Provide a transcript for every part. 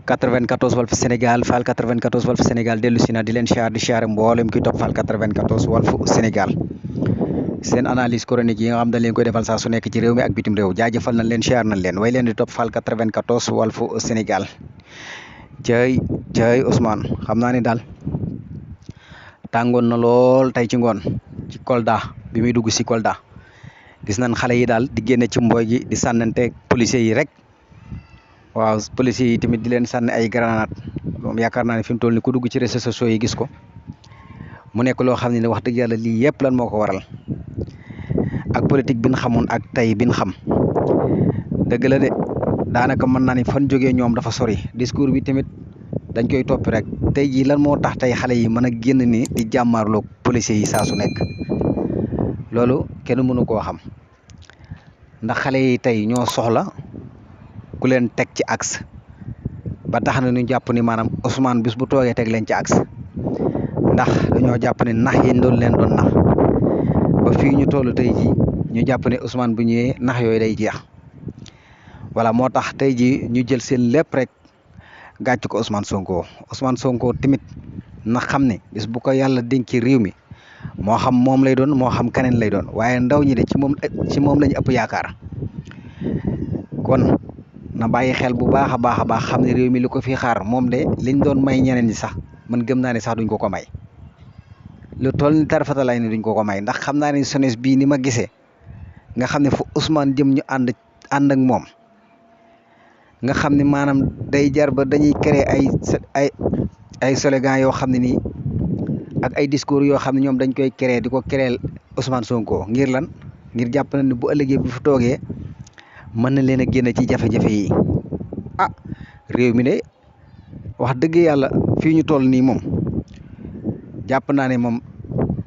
94 Walf Sénégal Fall 94 Walf Sénégal dellu si na di leen siyaar di siyaare mboolem ki topp Fall 94 Walf Sénégal seen analyse chronique yi nga xam dañ leen koy defal saa su nekk ci réew mi ak bitim réew jaajëfal nañ leen siyaar nañ leen way leen di topp Fall 94 Walf Sénégal jëy Ousmane xam naa ni daal tàngoon na lool tey ci ngoon ci Kolda bi muy dugg si Kolda gis nañ xale yi daal di génne ci mbooy gi di sànnante policiers yi rek waaw policiers yi tamit di leen sànni ay grenade moom yaakaar naa ne fi mu toll ni ku dugg ci réseaux sociaux yi gis ko mu nekk loo xam ne wax dëgg yàlla lii yëpp lan moo ko waral ak politique bi ñu xamoon ak tey bi ñu xam dëgg la de daanaka mën naa ni fan jógee ñoom dafa sori discours bi tamit dañ koy toppi rek tey jii lan moo tax tey xale yi mën a génn ni di jàmmaarloog policiers yi saa su nekk loolu kenn mënu koo xam ndax xale yi tey ñoo soxla ku leen teg ci axe ba tax na ñu jàpp ni maanaam Ousmane bis bu toogee teg leen ci axe ndax dañoo jàpp ne nax yi doon leen doon nax ba fii ñu toll tey jii ñu jàpp ne Ousmane bu ñëwee nax yooyu day jeex voilà moo tax tey jii ñu jël seen lépp rek gàcc ko Ousmane Sonko tamit na xam ne bis bu ko yàlla dénki réew mi moo xam moom lay doon moo xam keneen lay doon waaye ndaw ñi de ci moom lañu ëpp yaakaar kon na bàyyi xel bu baax a baax xam ne réew mi li ko fi xaar moom de liñ doon may ñeneen ñi sax man gëm naa ne sax duñ ko ko may lu toll ni tarfata lay ni duñ ko ko may ndax xam naa ne jeunesse bii ni ma gisee nga xam ne fu Ousmane jëm ñu ànd ak moom nga xam ne maanaam day jar ba dañuy créer ay slogan yoo xam ne nii ak ay discours yoo xam ne ñoom dañ koy créer di ko créer Ousmane Sonko ngir lan ngir jàpp na ne bu ëllëgee bu fi toogee mën na leen a génn ci jafe-jafe yi réew mi de wax dëgg yàlla fii ñu toll nii moom jàpp naa ne moom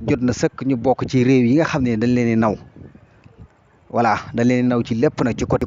jot na sëkk ñu bokk ci réew yi nga xam ne dañ leen di naw voilà dañ leen di naw ci lépp nag ci côté